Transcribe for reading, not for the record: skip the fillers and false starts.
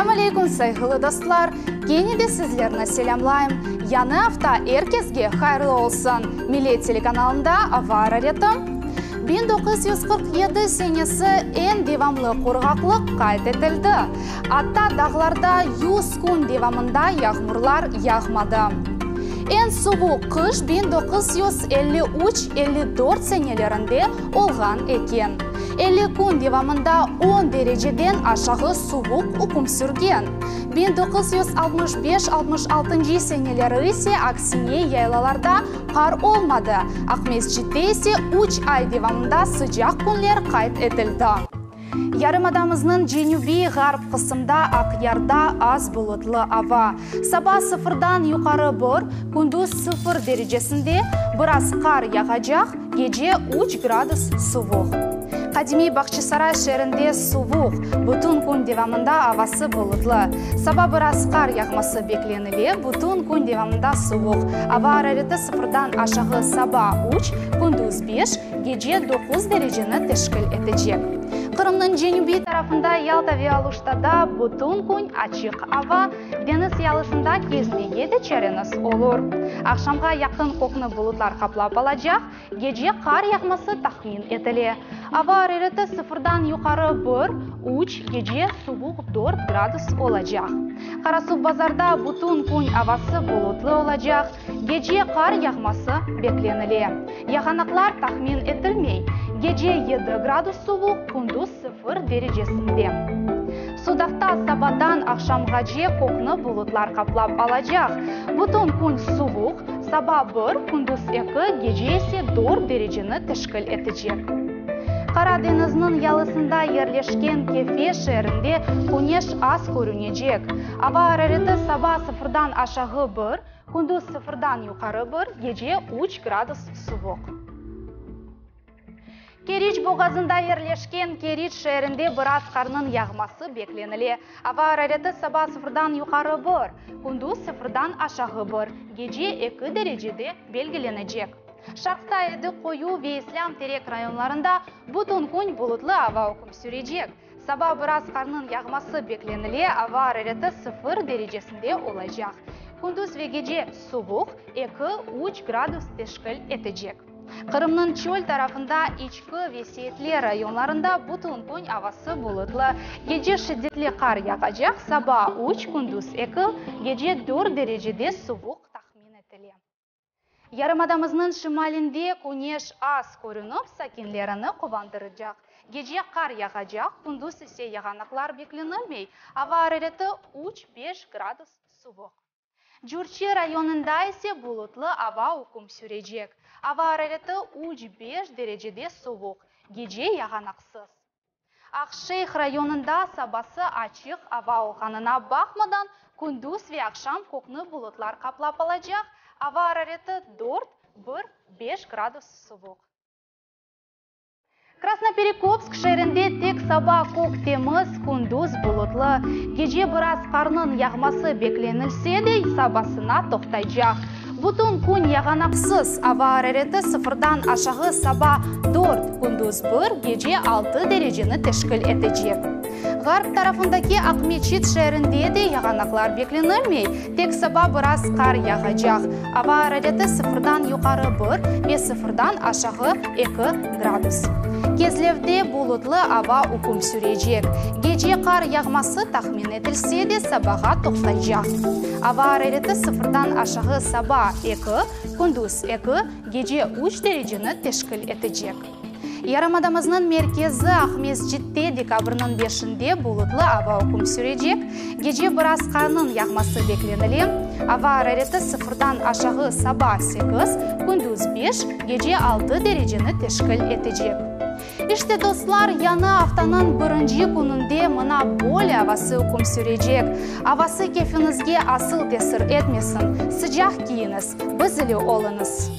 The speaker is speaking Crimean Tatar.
Selâm aleyküm, sayğılı dostlar! Kene de sizlerni selâmlayım. Yañı afta er kesge hayırlı olsun! Millet telekanalında ava arareti. 1947 senesi eñ devamlı qurğaqlıq qayd etildi. Atta dağlarda yüz kün devamında yağmurlar yağmadı. Eñ suvuq qış 1953, 54 senelerinde olğan eken. 50 kün devamında on dereceden aşağı suvuq üküm sürgen. 1965, 66 seneleri ise aksine yaylalarda qar olmadı, Aqmescitte ise üç ay devamında sıcaq künler qayd etildi. Yarımadamıznıñ cenübiy ğarp qısımda Aqyarda az bulutlı ava. Saba sıfırdan yuqarı bir, kündüz sıfır derecesinde, biraz qar yağacaq, gece üç gradus suvuq. Qadimiy Bağçasaray şeerinde suvuq, bütün kün devamında avası bulutlı. Saba biraz qar yağması beklenile, bütün kün devamında suvuq. Ava arareti sıfırdan aşağı saba üç, kündüz beş, gece doquz dereceni teşkil etecek. Qırımnıñ cenübiy tarafında Yalta ve Aluştada bütün kün açıq ava, deñiz yalısında kezmege de çareñiz olur. Aqşamğa yaqın kökni bulutlar qaplap alacaq, gece qar yağması tahmin etile. Ava arareti sıfırdan yuqarı bir, üç, gece suvuq dört gradus olacaq. Qarasuvbazarda bütün kün avası bulutlı olacaq, Gece qar yağması beklenile. Yağanaqlar tahmin etilmey. Gece yedi gradus suvuq, kündüz sıfır derecesinde. Sudaqta sabadan aqşamğace kökni bulutlar qaplap alacaq. Bütün kün suvuq, saba bir, kündüz eki, gece ise dört dereceni teşkil etecek. Qara deñizniñ yalısında yerleşken Kefe şeerinde küneş az körünecek. Ava arareti saba sıfırdan aşağı bir, Kündüz sıfırdan yuqarı bir, gece üç gradus suvuq. Keriç boğazında yerleşken Keriç şeerinde biraz qarnıñ yağması beklenile. Ava arareti saba sıfırdan yuqarı bir, kündüz sıfırdan aşağı bir, gece eki derecede belgilenecek. Şarqta Edi Qoyu ve İslâm Terek rayonlarında bütün kün bulutlı ava üküm sürecek. Saba biraz qarnıñ yağması beklenile, ava arareti sıfır derecesinde olacaq. Kündüz ve gece suvuq, eki, üç gradus teşkil etecek. Qırımnıñ çöl tarafında İçki ve Seyitler rayonlarında bütün kün avası bulutlı. Gece şiddetli qar yağacaq, saba üç, kündüz eki, gece dört derecede suvuq tahmin etile. Yarımadamıznıñ şimalinde küneş az körünip, sakinlerini quvandıracaq. Gece qar yağacaq, kündüz ise yağanaqlar beklenilmey, ava arareti üç, beş gradus suvuq. Cürçi rayonında ise bulutlı ava üküm sürecek. Ava arareti üç, beş derecede suvuq, gece yağanaqsız. Aqşeyh rayonında sabası açıq ava olğanına baqmadan, kündüz ve aqşam kökni bulutlar qaplap alacaq, ava arareti dört, bir, beş gradus suvuq. Krasnoperekopsk şeerinde tek saba kök temiz, kündüz bulutlı. Gece biraz qarnıñ yağması beklenilse de, sabasına toqtaycaq. Bütün kün yağanaqsız, ava arareti sıfırdan aşağı saba dört, kündüz bir, gece altı dereceni teşkil etecek. Ğarp tarafındaki Aqmeçit şeerinde de yağanaqlar beklenilmey, tek saba biraz qar yağacaq, ava arareti sıfırdan yuqarı bir ve sıfırdan aşağı eki gradus. Kezlevde bulutlı ava üküm sürecek, gece qar yağması tahmin etilse de, sabağa toqtaycaq. Ava arareti sıfırdan aşağı saba eki, kündüz eki, gece üç dereceni teşkil etecek. Yarımadamıznıñ merkezi Aqmescitte dekabrniñ beşinde bulutlı ava üküm sürecek, gece biraz qarnıñ yağması beklenile, ava arareti sıfırdan aşağı saba sekiz, kündüz beş, gece altı dereceni teşkil etecek. İşte, dostlar, yañı aftanıñ birinci kününde mına böyle avası üküm sürecek. Avası keyfiñizge asıl tesir etmesin, sıcaq kiyiñiz, biz ile oluñız.